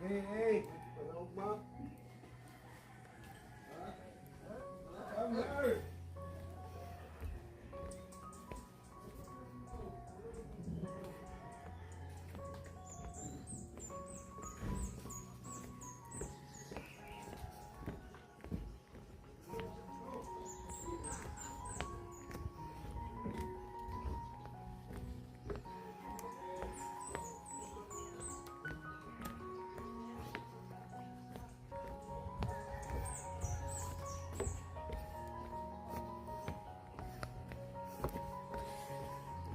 Hey, hey, wala ma. Come here.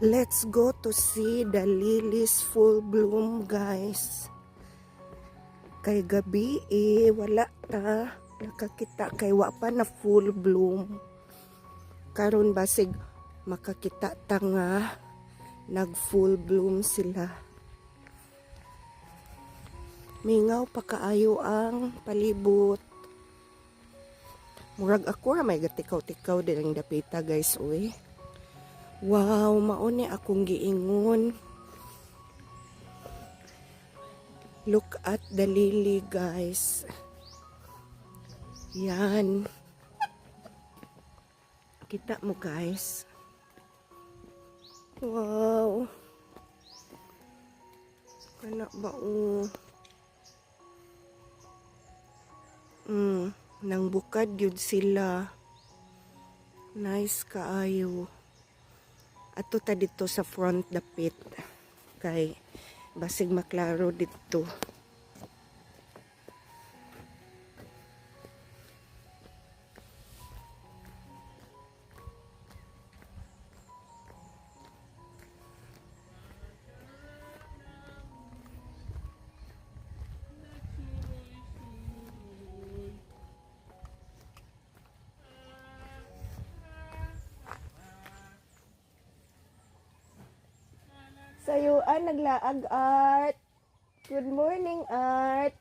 Let's go to see the lilies full bloom, guys. Kay gabi eh, wala ta nakakita kay wa pa na full bloom. Karon basig makakita ta nga nag full bloom sila. Mingaw pa kaayo ang palibot. Murag ako ra may gatikaw-tikaw diring dapita, guys, uy. Wow, mao ni akong giingon. Look at the lily, guys. Yan. Kita mo, guys. Wow. Kana ba oh? Nang bukad gyud sila. Nice kaayo. Ato ta dito sa front dapit kay basig maklaro dito. Sayuan naglaag, Art. Good morning, Art.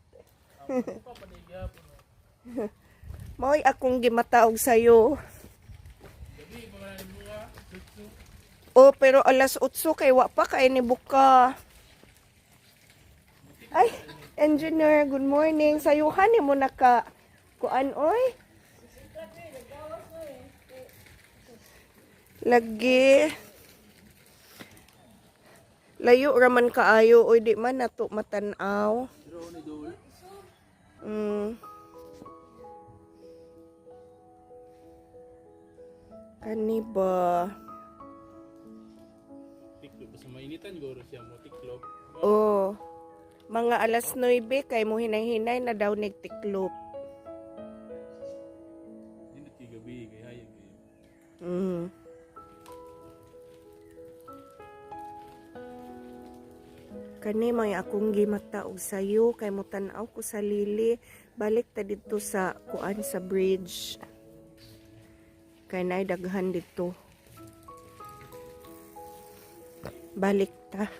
Mao'y akong gimataog sayo. Oh, pero alas 8 kay wa pa kay ni buka. Ay, engineer, good morning. Sayuhan ni mo naka kuan oy. Lagi. Layo raman kaayo oy, di man nato matan-aw. Kani ba? Tiklop. Basta mainitan guro siya mo tiklop. Oh. Mga alas 9 kay mo hinay-hinay na daw nigtiklop. Nindot kay gabi kay hayag kayo. Kani may akong gimata og sayo kay mo tan-aw ko sa lili. Balik ta didto sa kuan sa bridge. Kay naay daghan didto. Balik ta.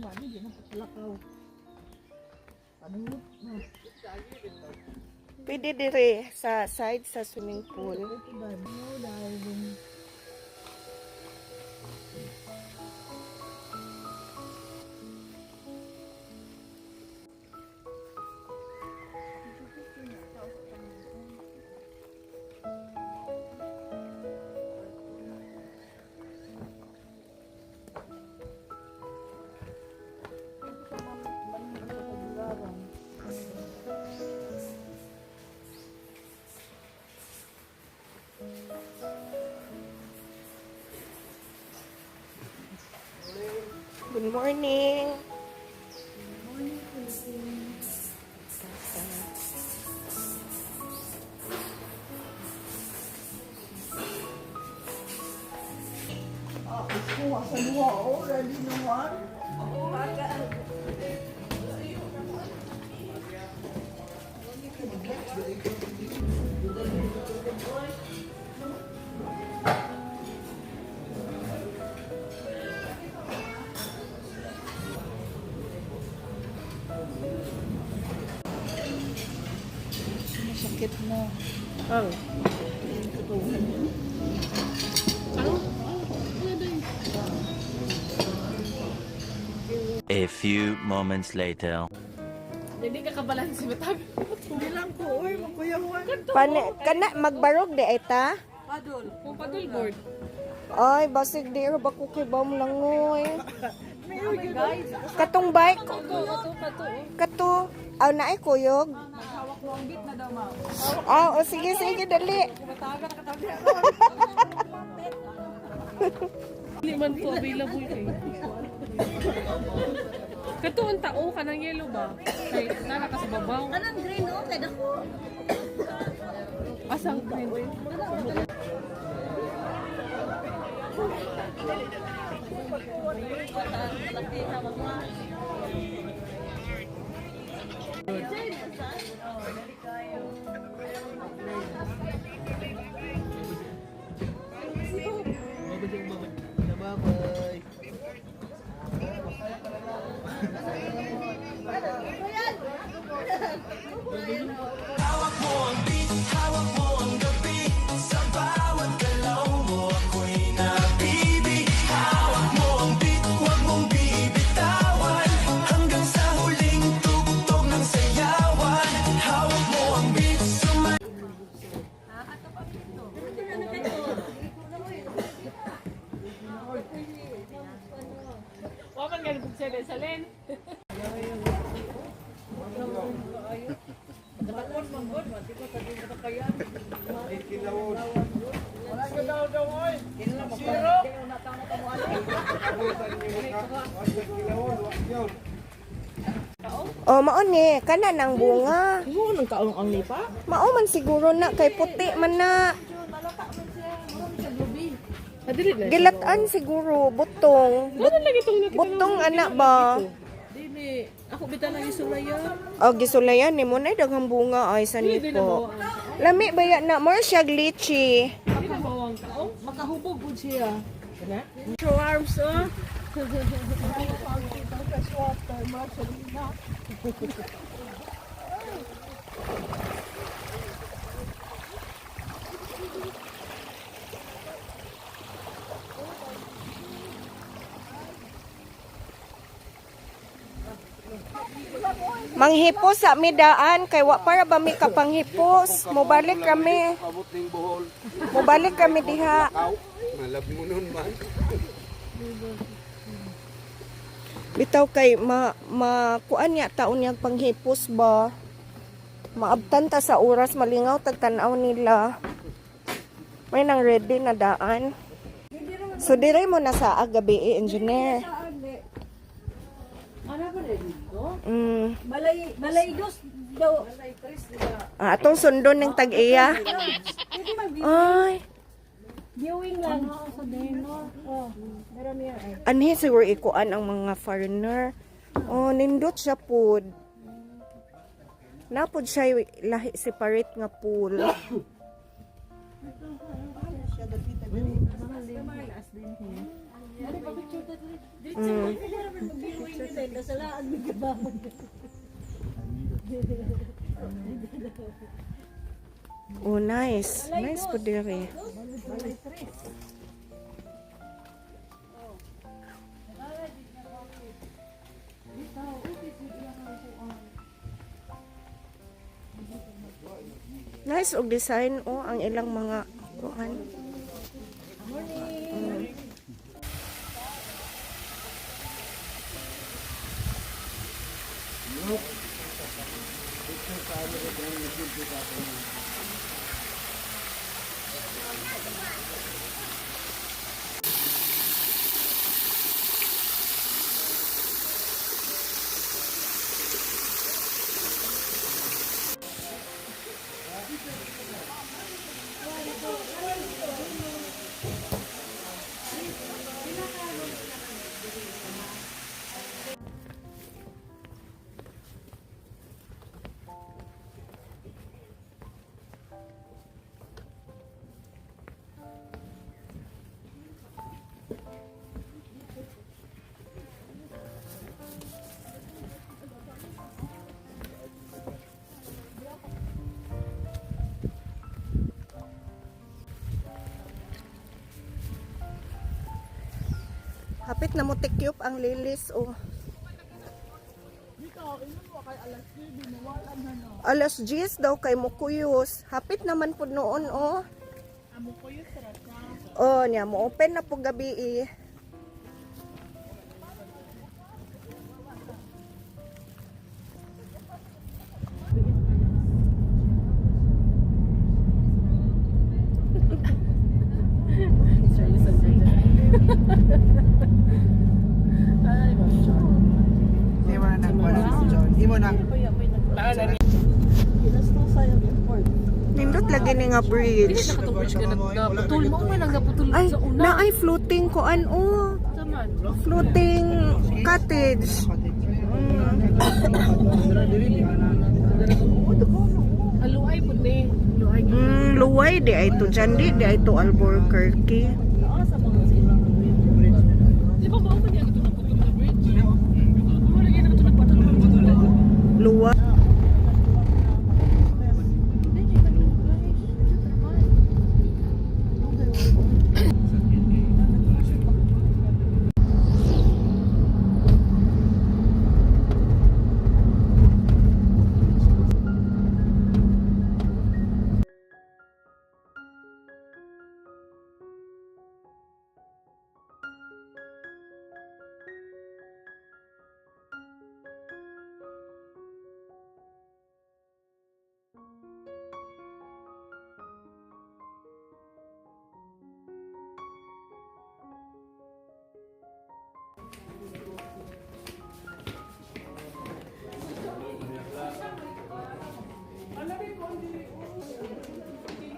ba di na patlakaw. Panungot na. Pwede dire sa side sa swimming pool. Diba? No diving. Good morning. Kuha sa luha, oh, ready na one. Masakit na. Oh. A few moments later. Hindi ka kabalansi matag. Hindi lang ko, oy, makuyawan. Pane, kana magbarog di ay ta? Padol. Kung padol board. Ay, basig di ra ba ko kay bam langoy. Katong bike, Kato, kato, kato. kato. Aw na ay kuyog. Hawak mo ang bit na daw, ma'am. Ah, o sige sige dali. Hindi man po available kay. Kato ang tao ka ng yellow ba? Kay nana ka sa babaw. Kanang green oh, kay dako. Asang green. Bye-bye. Wa man gani bug sa len. Kilawon. Wala ka daw daw, oy. Zero. Kilawon, wag yun. O mao ni kana nang bunga. Mo nang kaong ang lipa? Mao man siguro na kay puti man na. Adili na. Gilatan siguro butong. Ano lagi tong nakita Butong anak ba? Dili, ako bitaw nang isulaya. O gisulayan ni mo na daghang bunga ay sa Dili na nipo. bawang. Lami ba ya na more siya lychee. Dili na bawang kaong. Makahubog gud siya. Kana? Show arms oh. Manghipos sa midaan kay wa para ba mi kapanghipos. Mobalik kami. Abot ning buhol. Mobalik kami diha. Aw, malab mo nun man. Bitaw kay ma ma kuan niya taon niyang panghipos ba. Maabtan ta sa oras malingaw tag tan-aw nila. May nang ready na daan. So dire mo na sa agabi eh, engineer. Ano ba dito? Balay balay dos daw. Ah, atong sundon ng tag-iya. Ay, Viewing lang sa demo. Oh, meron niya ay. anhi siguro ikuan ang mga foreigner. Oh, nindot siya pod. Napod siya lahi separate nga pool. Oh, nice. Nice po diri. Nice og design oh ang ilang mga kuan. Hapit na mo tikyop ang lilis oh. Alas 10 daw kay Mukuyos. Hapit naman po noon oh. Oh, niya mo open na po gabi eh. Imo na nang wala si John. Imo na. Nindot lagi ni nga bridge. Katong bridge ka nagputol mo man ang naputol Ay, sa una. na ay floating koan oh. Taman. Floating cottage. Haluay pud ni. Luay. Luway di ay to dyan di ay to Albuquerque. Di ba ba man yung itong naputol na bridge? Mo lagi na itong nagpatol na bridge. Luway.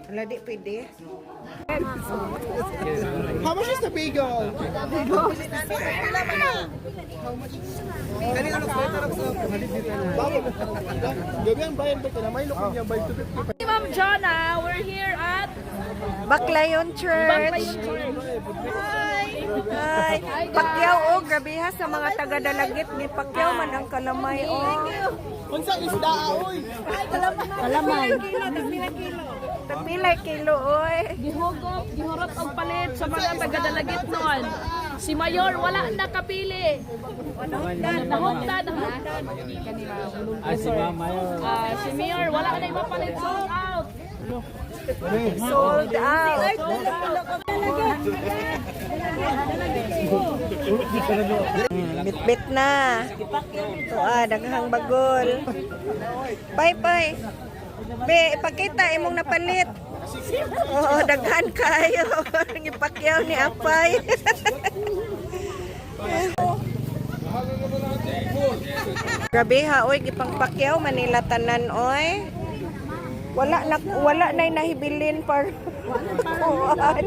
Wala di pwede. How much is the bagel? Gabi ang bayan ba ka na? May lukong niya by 250. Ma'am Jonna, we're here at Baclayon Church. Hi. Hi. Pakyaw oh, grabe ha sa mga taga Dalagit ni Pakyaw man ang kalamay oh. Unsa isda oy? Kalamay. Tagpila kilo oy. Gihugop, gihurot og palit sa mga taga-Dalagit noon. Si Mayor wala na kapili. Nahugtan, nahugtan. Ah, si Ma'am Mayor. Ah, si Mayor wala na ipapalit, sold out. Sold out. Bitbit na. Ito ah, daghang bagol. Bye bye. Be, ipakita imong napalit. Oo, daghan kayo. Ipakyaw ni Apay. Grabe ha, oy, gipangpakyaw Manila tanan oy. Wala na nahibilin par. Kuan.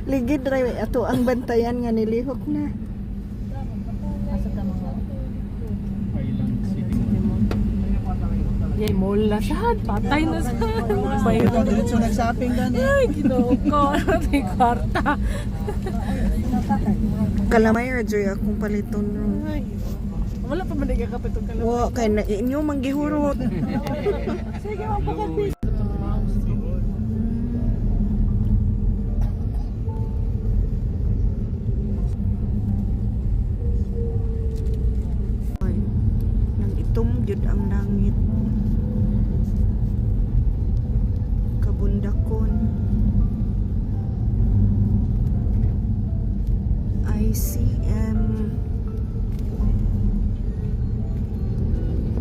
Ligid ra ato ang bantayan nga nilihok na. Island City Mall. Yay, mall na sad. Patay na sad. Bayo. Diretso nag-shopping gani. Ay, ginoo ko. Ano yung kwarta? Kalamay ra joy akong paliton ron. Ay, wala pa man nagkakapitong kalamay. Wa kay na inyo manggihurot. Sige, mapakapit. Ay, nang itom gyud ang langit. Kabundakon. ICM.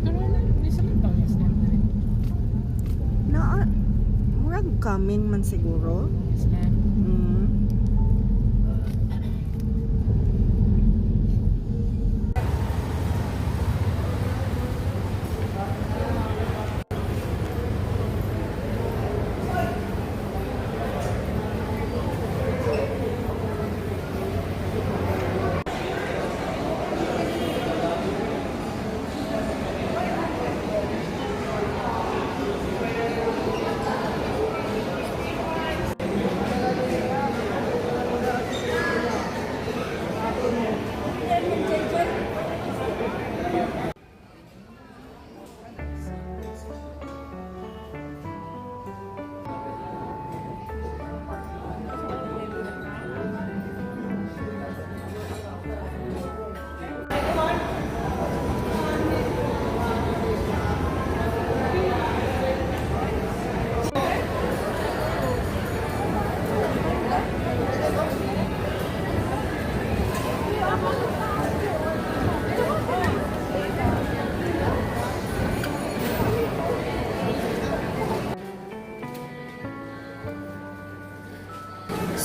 Pero wala, hindi sa bang SM. Na murag coming man siguro. SM.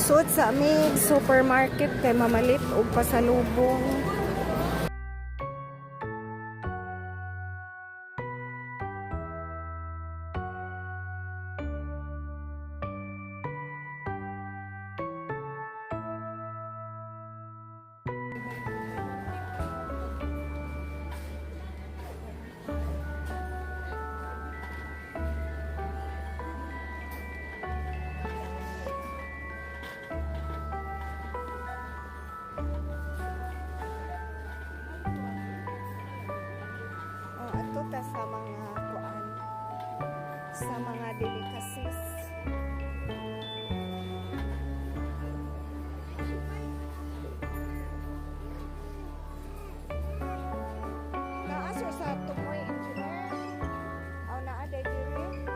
Sud sa amig supermarket kay mamalit og pasalubong. Oh, ato ta sa mga kuan, sa mga delicacies. Naa sir sa Tumoy Engineer. Aw naa day diri.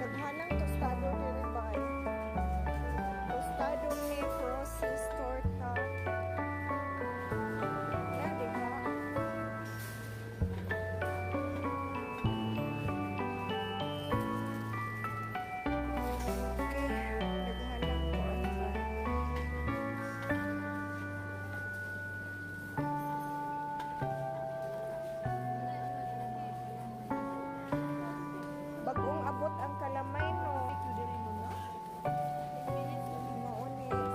Daghanang tostado diri ba? Tostado ni process torta. Na, di ba? Okay, naghanap ko ano ba. Bagong abot ang kalamay, no? Mao ni ang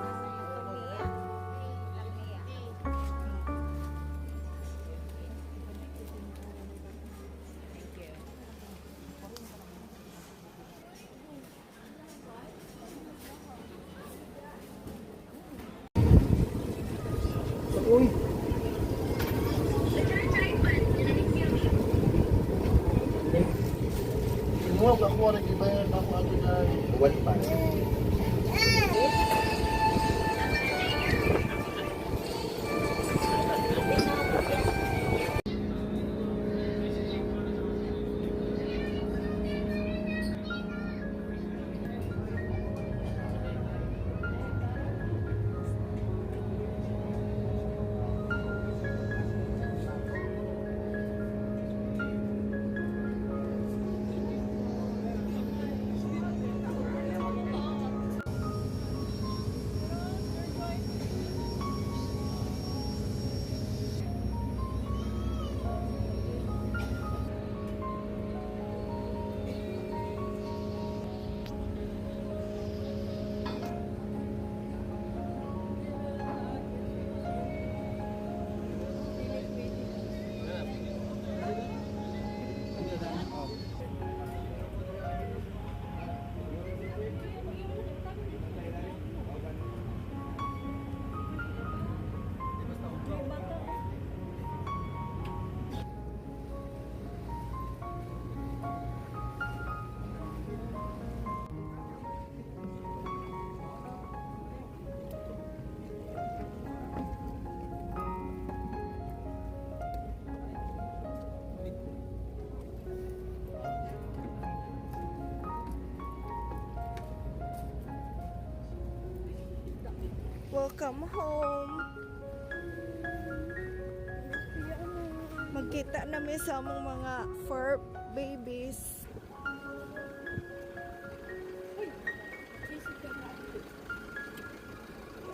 Uy. Mo ako ra gibayan ako ato na 1.5. Welcome home. Magkita na mi sa among mga fur babies.